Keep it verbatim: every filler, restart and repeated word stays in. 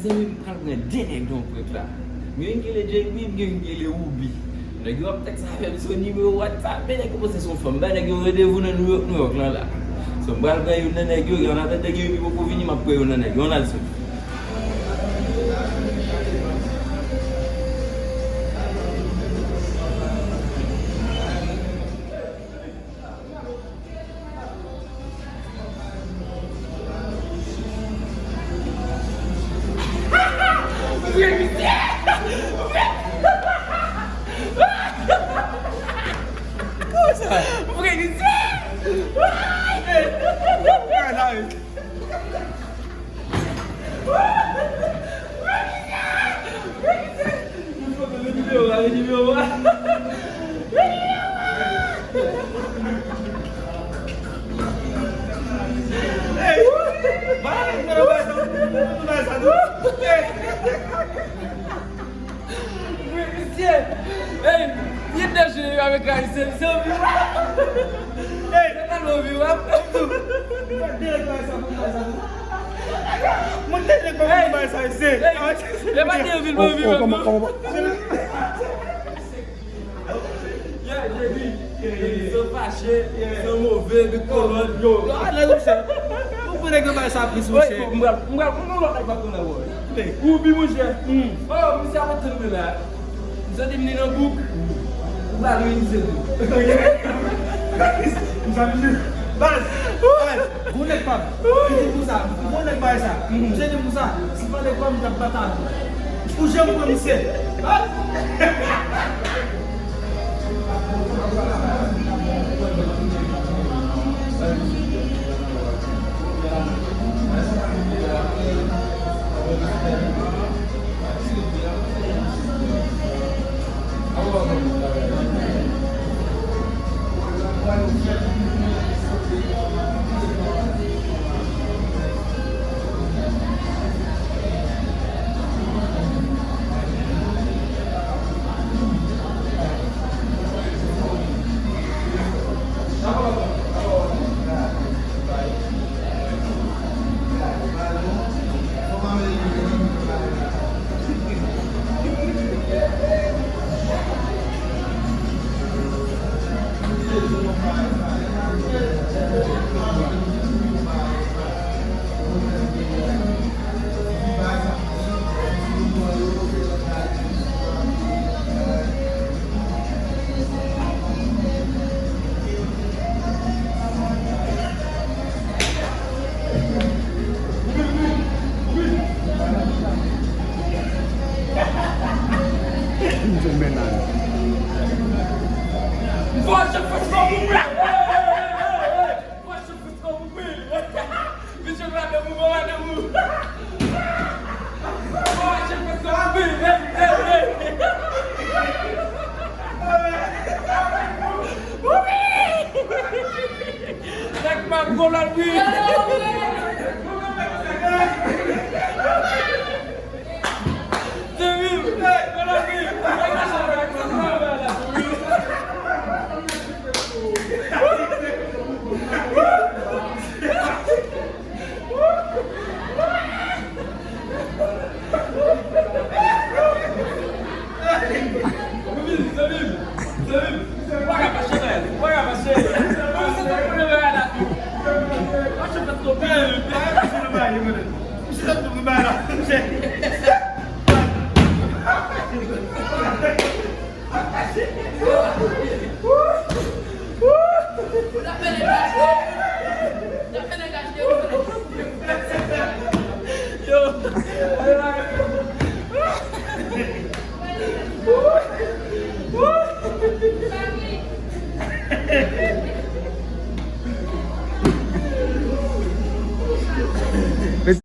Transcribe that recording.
Zanmi m pral pran de nèg nan prank la. Gen youn ki rele J B, gen youn ki rele Ruby. Nèg yo ap tèks avè m sou nimewo WhatsApp, men nèg yo panse se yon fanm. Bay nèg yo randevou nan Nouyòk, Nouyòk lan la. So, m pral pran youn nan nèg yo, an atandan gen youn ki poko vini, m ap pran youn nan nèg yo. Ann al swiv. Vre misye! Vre misye! Vre misye! Vre misye! Vre misye! Foto de nimewo a, de nimewo a. Hey! Ba, ba, ba, ba, ba, ba, ba. Hey! Misye! Hey! Li danje avèk Ayisyen, misye anvi w. Hey! Se pa anvi w, ap tou. Mwen te lè pa mwen bay sa, se. Hey! E pa te anvi l, mwen anvi w, ap tou. Yeah, J B, yeah, yeah, yeah. San fache, yeah, san move, de kolòn, yo. Yo, ale, monchè. Ou konnen ke bay sa plis, monchè. M pral, m pral, m pral, m pral, m pral. Ou bi, monchè. Hmm. Oh, misye ap tann mwen la. Misye di m li nan bouk. Ou pral ri, misye di. Misye di, baz, baz, gwo nèg pa m. Li di konsa, gwo nèg bay sa. Misye di konsa, si pa de kò m, m t ap bat avè w. Ou janm pran misye. Misye pa de mouvman, pa de mouvman. Misye pa de mouvman. Hey, hey, hey. Nèg pa gwo la, wi.